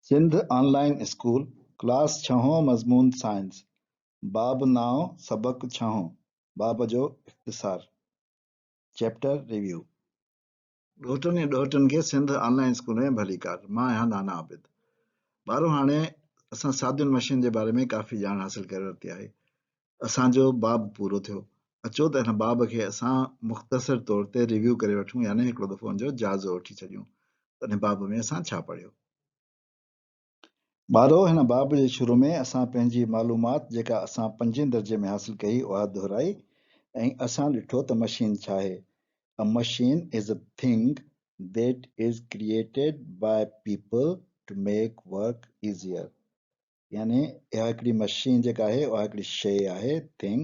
سنڌ آن line school, class ڇهون مضمون science, باب نائون سبق ڇهون، باب جو اختصار، چيپٽر ريويو. ڏوهٽن ۽ ڏوهٽين کي سنڌ آن لائين اسڪول ۾ ڀليڪار. مان آهيان نانا عابد. ٻارو هاڻي اسان سادين مشين جي باري ۾ ڪافي ڄاڻ حاصل ڪري ورتي آهي. اسان جو باب پورو ٿيو. اچو ته هن باب کي اسان مختصر طور تي ريويو ڪري وٺون يعني هڪڙو دفعو ان جو جائزو وٺي ڇڏيون ته ان باب ۾ اسان ڇا پڙهيو. ٻارو هن باب جي شروع ۾ اسان پنهنجي معلومات جيڪا اسان پنجين درجي ۾ حاصل ڪئي اها دهرائي ۽ اسان ڏٺو ته مشين ڇا آهي A machine is a thing that is created by people to make work easier. يعني اها هڪڙي مشين جيڪا آهي اها هڪڙي شيء آهي، thing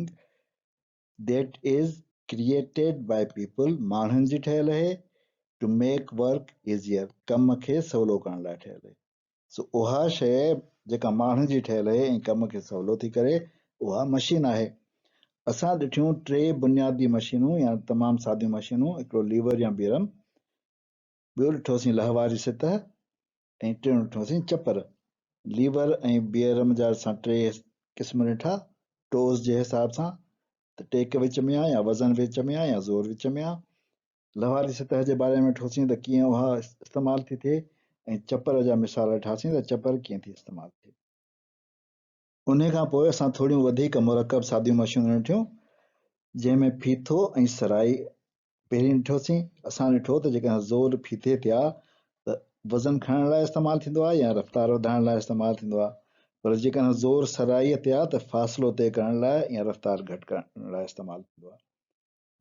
that is created by people ماڻهن جي ٺهيل اهي، to make work easier ڪم کي سولو ڪرڻ لاء ٺهيل اهي. سو اها شيء جيڪا ماڻهن جي ٺهيل اهي ۽ ڪم کي سولو ٿي ڪري اها مشين آهي. اسان ڏٺيون ٽي بنيادي مشينون يا تمام ساديون مشينون، هڪڙو ليور يا بيرم، ٻيو ڏٺوسين لهواري سطح ۽ ٽيون ڏٺوسين چپر. ليور ۽ بيئرم جا اسان ٽي قسم ڏٺا، ٽوز جي حساب سان ته ٽيڪ وچ ۾ آ يا وزن وچ ۾ آ يا زور وچ ۾ آ. لهواري سطح جي باري ۾ ڏٺوسين ته ڪيئن اها استعمال ٿي ٿئي ۽ چپر جا مثال ڏٺاسين ته چپر ڪيئن ٿي استعمال ٿئي. انهيء کان پوء اسان ٿوريون وڌيڪ مرڪب ساديون مشينون ڏٺيون، جنهن ۾ ڦيٿو ۽ سرائي پهرين ڏٺوسين. اسان ڏٺو ته جيڪڏهن زور ڦيٿي تي آ ته وزن کڻڻ لاء استعمال ٿيندو آهي يا رفتار وڌائڻ لاء استعمال ٿيندو آهي، پر جيڪڏهن زور سرائيء تي آ ته فاصلو طئي ڪرڻ لاء يا رفتار گهٽ ڪرڻ لاء استعمال ٿيندو آهي.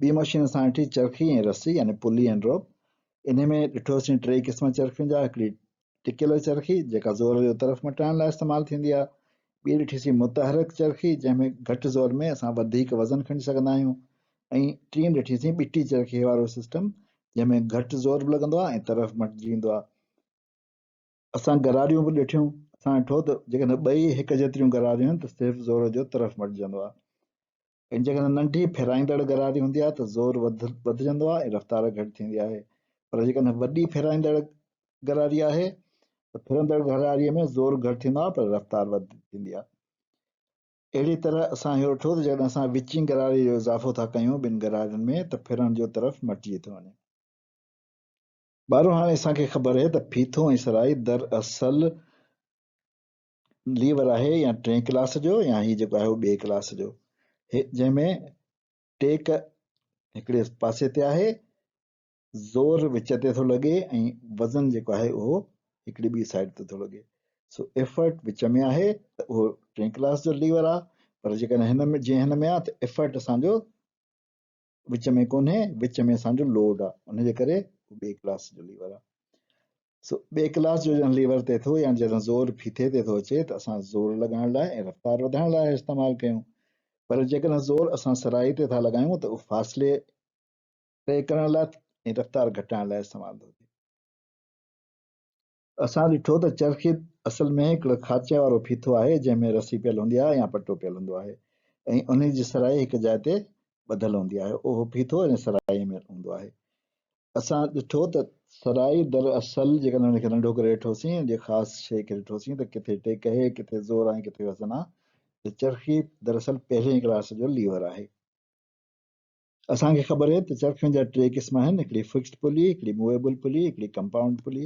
ٻي مشين اسان ڏٺي چرخي ۽ رسي يعني پلي ۽ ڊروپ. انهي ۾ ڏٺوسين ٽي قسم چرخين جا، هڪڙي ٽڪيل چرخي جيڪا زور جو طرف مٽائڻ لاء استعمال ٿيندي آهي، ٻي ڏٺيسين متحرڪ چرخي جنهن ۾ گهٽ زور ۾ اسان وڌيڪ وزن کڻي سگهندا آهيون ۽ ٽين ڏٺيسين ٻٽي چرخي وارو سسٽم جنهن ۾ گهٽ زور به لڳندو آهي ۽ طرف مٽجي ويندو آهي. اسان گراريون به ڏٺيون، اسان ڏٺو ته جيڪڏهن ٻئي هڪ جيتريون گراريون آهن ته صرف زور جو طرف مٽجندو آهي. ۽ جيڪڏهن ننڍي ڦيرائيندڙ غراري هوندي آهي ته زور وڌجندو آهي ۽ رفتار گهٽ ٿيندي آهي پر جيڪڏهن وڏي ڦيرائيندڙ غراري آهي ته ڦرندڙ غراري ۾ زور گهٽ ٿيندو آهي پر رفتار وڌ ٿيندي آهي. اهڙي طرح اسان اهو ڏٺو ته جيڪڏهن اسان وچين غراري جو اضافو ٿا ڪيون ٻن غرارين ۾ ته ڦرڻ جو طرف مٽجي ٿو وڃي. ٻارو هاڻي اسان کي خبر اهي ته ڦيٿو ۽ سرائي در اصل ليور آهي يا ٽئين ڪلاس جو يا هي جيڪو آهي اهو ٻئي ڪلاس جو جنهن ۾ ٽيڪ هڪڙي پاسي تي آهي زور وچ تي ٿو لڳي ۽ وزن جيڪو آهي اهو هڪڙي ٻي سائيڊ تي ٿو لڳي سو ايفرٽ وچ ۾ آهي ته اهو ٽئين ڪلاس جو ليور آهي پر جيڪڏهن هن ۾ جيئن هن ۾ آهي ته ايفرٽ اسان جو وچ ۾ ڪونهي، وچ ۾ اسان جو لوڊ آ، ان جي ڪري هو ٻئي ڪلاس جو ليور آ. سو ٻئي ڪلاس جو جڏهن ليور تي ٿو يا جڏهن زور ڦيٿي تي ٿو اچي ته اسان زور لڳائڻ لاء ۽ رفتار وڌائڻ لاء استعمال ڪيون. پر جيڪڏهن زور اسان سرائي تي ٿا لڳايون ته اهو فاصلي طئي ڪرڻ لاء ۽ رفتار گهٽائڻ لاء استعمال ٿو ٿئي. اسان ڏٺو ته چرخي اصل ۾ هڪڙو کاچي وارو ڦيٿو آهي، جنهن ۾ رسي پيل هوندي آهي يا پٽو پيل هوندو آهي ۽ انهي جي سرائي هڪ جاء تي ٻڌل هوندي آهي. اهو ڦيٿو ان سرائيء ۾ هوندو آهي. اسان ڏٺو ته سرائي در اصل جيڪڏهن ان کي ننڍو ڪري ڏٺوسين، ان جي خاص شيء کي ڏٺوسين ته ڪٿي ٽيڪ آهي، ڪٿي زور آهي ۽ ڪٿي وزن آهي ته چرخي دراصل پهرئين ڪلاس جو ليور آهي. اسان کي خبر آهي ته چرخين جا ٽي قسم آهن، هڪڙي فڪسڊ پلي، هڪڙي موويبل پلي، هڪڙي ڪمپائونڊ پلي.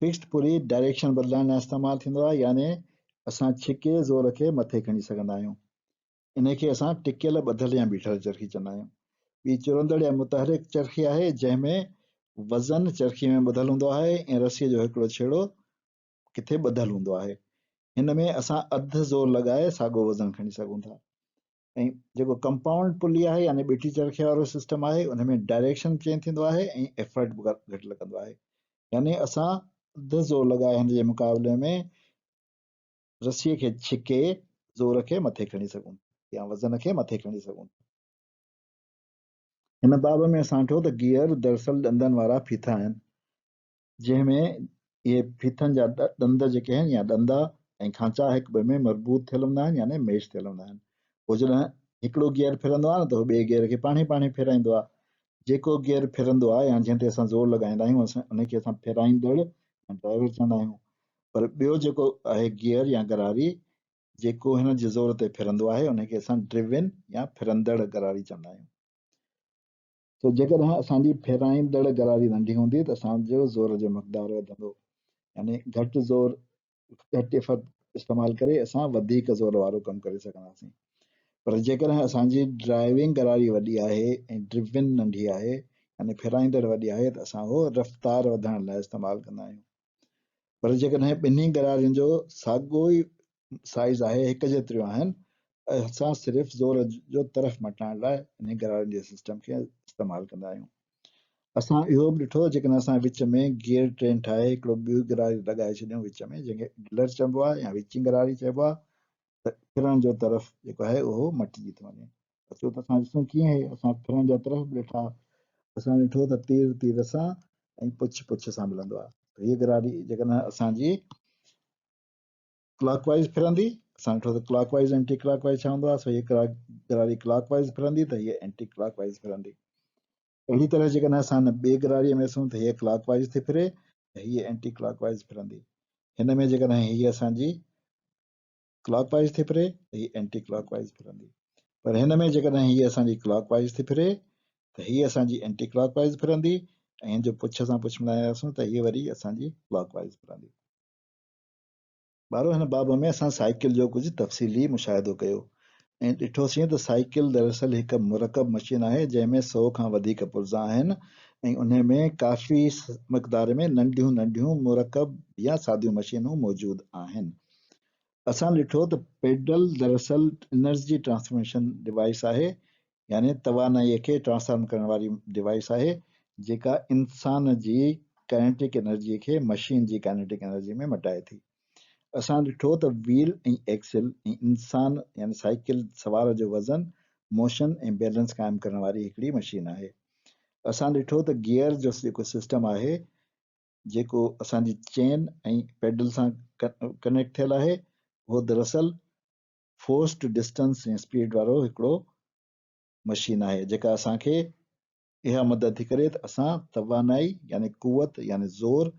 فڪسڊ پلي ڊائريڪشن بدلائڻ لاء استعمال ٿيندو آهي يعني اسان ڇڪي زور کي مٿي کڻي سگهندا آهيون. انهي کي اسان ٽڪيل، ٻڌل يا بيٺل چرخي چوندا آهيون. ٻي چرندڙ يا متحرڪ چرخي آهي جنهن ۾ وزن چرخي ۾ ٻڌل هوندو آهي ۽ رسيء جو هڪڙو ڇيڙو ڪٿي ٻڌل هوندو آهي. هن ۾ اسان اڌ زور لڳائي ساڳو وزن کڻي سگهون ٿا. ۽ جيڪو ڪمپائونڊ پلي آهي يعني ٻٽي چرخي وارو سسٽم آهي ان ۾ ڊائريڪشن چينج ٿيندو آهي ۽ ايفرٽ به گهٽ لڳندو آهي يعني اسان اڌ زور لڳائي هن جي مقابلي ۾ رسي کي ڇڪي زور کي مٿي کڻي سگهون يا وزن کي مٿي کڻي سگهون. هن باب ۾ اسان ڏٺو ته گيئر دراصل ڏندن وارا ڦيٿا آهن. جنهن ۾ اهي ڦيٿن جا ڏند جيڪي آهن يا ڏندا ۽ کانچا هڪ ٻئي ۾ مربوط ٿيل هوندا آهن يعني ميش ٿيل هوندا آهن. پوء جڏهن هڪڙو گيئر ڦرندو آهي نه ته هو ٻئي گيئر کي پاڻهي پاڻهي ڦيرائيندو آهي. جيڪو گيئر ڦرندو آهي يا جنهن تي اسان زور لڳائيندا آهيون اسان ان کي اسان ڦيرائيندڙ يا ڊرائيور چوندا آهيون. پر ٻيو جيڪو آهي گيئر يا گراري جيڪو هن جي زور تي ڦرندو آهي ان کي اسان ڊريون يا ڦرندڙ گراري چوندا آهيون. سو جيڪڏهن اسان جي ڦيرائيندڙ گراري ننڍي هوندي ته اسان جو زور جو مقدار وڌندو يعني گهٽ زور گهٽ افرٽ استعمال ڪري اسان وڌيڪ زور وارو ڪم ڪري سگهنداسين پر جيڪڏهن اسان جي ڊرائيونگ گراري وڏي آهي ۽ ڊريون ننڍي آهي يعني ڦيرائيندڙ وڏي آهي ته اسان اهو رفتار وڌائڻ لاء استعمال ڪندا آهيون. پر جيڪڏهن ٻنهي گرارين جو ساڳيو ئي سائيز آهي، هڪ جيتريون آهن، اسان صرف زور جو طرف مٽائڻ لاء انهي گرارين جي سسٽم کي استعمال ڪندا آهيون. اسان اهو به ڏٺو ته جيڪڏهن اسان وچ ۾ گيئر ٽرين ٺاهي هڪڙو ٻيو گراري لڳائي ڇڏيون وچ ۾ جنهن کي ڊلر چئبو آهي يا وچين گراري چئبو آهي ته ڦرڻ جو طرف جيڪو آهي اهو مٽجي ٿو وڃي. اچو ته اسان ڏسون ڪيئن آهي. اسان ڦرڻ جا طرف به ڏٺا. اسان ڏٺو ته تير تير سان ۽ پڇ پڇ سان ملندو آهي. ته هيء گراري جيڪڏهن اسان جي ڪلاڪ وائيز ڦرندي، اسان ڏٺو ته ڪلاڪ وائيز اينٽي ڪلاڪ وائيز ڇا هوندو آهي، سو هيء گراري ڪلاڪ وائيز ڦرندي ته هيء اينٽي ڪلاڪ وائيز ڦرندي. اهڙي طرح جيڪڏهن اسان هن ٻي گراريء ۾ ڏسون ته هيء ڪلاڪ وائيز ٿي ڦري ته هيء اينٽي ڪلاڪ وائيز ڦرندي. هن ۾ جيڪڏهن هيء اسان جي ڪلاڪ وائيز ٿي ڦري ته هيء اينٽي ڪلاڪ وائيز ڦرندي. پر هن ۾ جيڪڏهن هيء اسان جي ڪلاڪ وائيز ٿي ڦري ته هيء اسان جي اينٽي ڪلاڪ وائيز ڦرندي ۽ هن جو پڇ سان پڇ ملائينداسون ته هيء وري اسان جي ڪلاڪ وائيز ڦرندي. ٻارو هن باب ۾ اسان سائيڪل جو ڪجهه تفصيلي مشاهدو ڪيو ۽ ڏٺوسين ته سائيڪل دراصل هڪ مرڪب مشين آهي جنهن ۾ سئو کان وڌيڪ پرزا آهن ۽ انهي ۾ ڪافي مقدار ۾ ننڍيون ننڍيون مرڪب يا ساديون مشينون موجود آهن. اسان ڏٺو ته پيڊل دراصل انرجي ٽرانسفارميشن ڊوائيس آهي يعني توانائيء کي ٽرانسفارم ڪرڻ واري ڊوائيس آهي جيڪا انسان جي ڪائنيٽڪ انرجي کي مشين جي ڪائنيٽڪ انرجي ۾ مٽائي ٿي. اسان ڏٺو ته ويل ۽ ايڪسل ۽ انسان يعني سائيڪل سوار جو وزن، موشن ۽ بيلنس قائم ڪرڻ واري هڪڙي مشين آهي. اسان ڏٺو ته گيئر جو جيڪو سسٽم آهي جيڪو اسان جي چين ۽ پيڊل سان ڪنيڪٽ ٿيل آهي اهو دراصل فورس ٽو ڊسٽنس يا اسپيڊ وارو هڪڙو مشين آهي جيڪا اسان کي اها مدد ٿي ڪري ته اسان توانائي يعني قوت يعني زور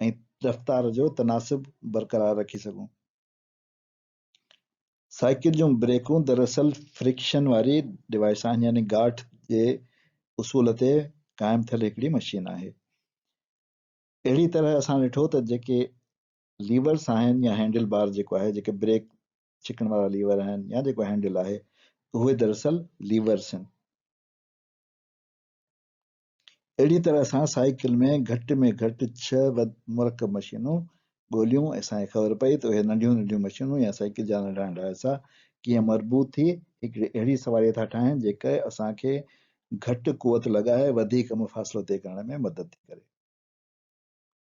۽ رفتار جو تناسب برقرار رکي سگهون. سائيڪل جون بريڪون دراصل فرڪشن واري ڊوائيس آهن يعني گاٺ جي اصول تي قائم ٿيل هڪڙي مشين آهي. اهڙي طرح اسان ڏٺو ته جيڪي ليورس آهن يا هينڊل بار جيڪو آهي جيڪي بريڪ ڇڪڻ وارا ليور آهن يا جيڪو هينڊل آهي اهي دراصل ليورس آهن. اهڙي طرح سان سائيڪل ۾ گهٽ ۾ گهٽ 6 مرڪب مشينون ڳوليون ۽ اسان کي خبر پئي ته اهي ننڍيون ننڍيون مشينون يا سائيڪل جا ننڍا ننڍا حصا ڪيئن مربوط ٿي هڪڙي اهڙي سواري ٿا ٺاهين جيڪا اسان کي گهٽ قوت لڳائي وڌيڪ مفاصلو طئي ڪرڻ ۾ مدد ٿي ڪري.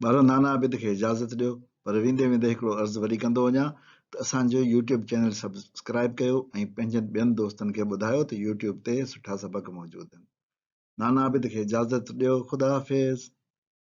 ٻارو نانا عابد کي اجازت ڏيو پر ويندي ويندي هڪڙو عرض وري ڪندو وڃان ته اسان جو يوٽيوب چينل سبسڪرائب ڪيو ۽ پنهنجن ٻين دوستن کي ٻڌايو ته يوٽيوب تي سٺا سبق موجود آهن. نانا عابد کي اجازت ڏيو خدا حافظ.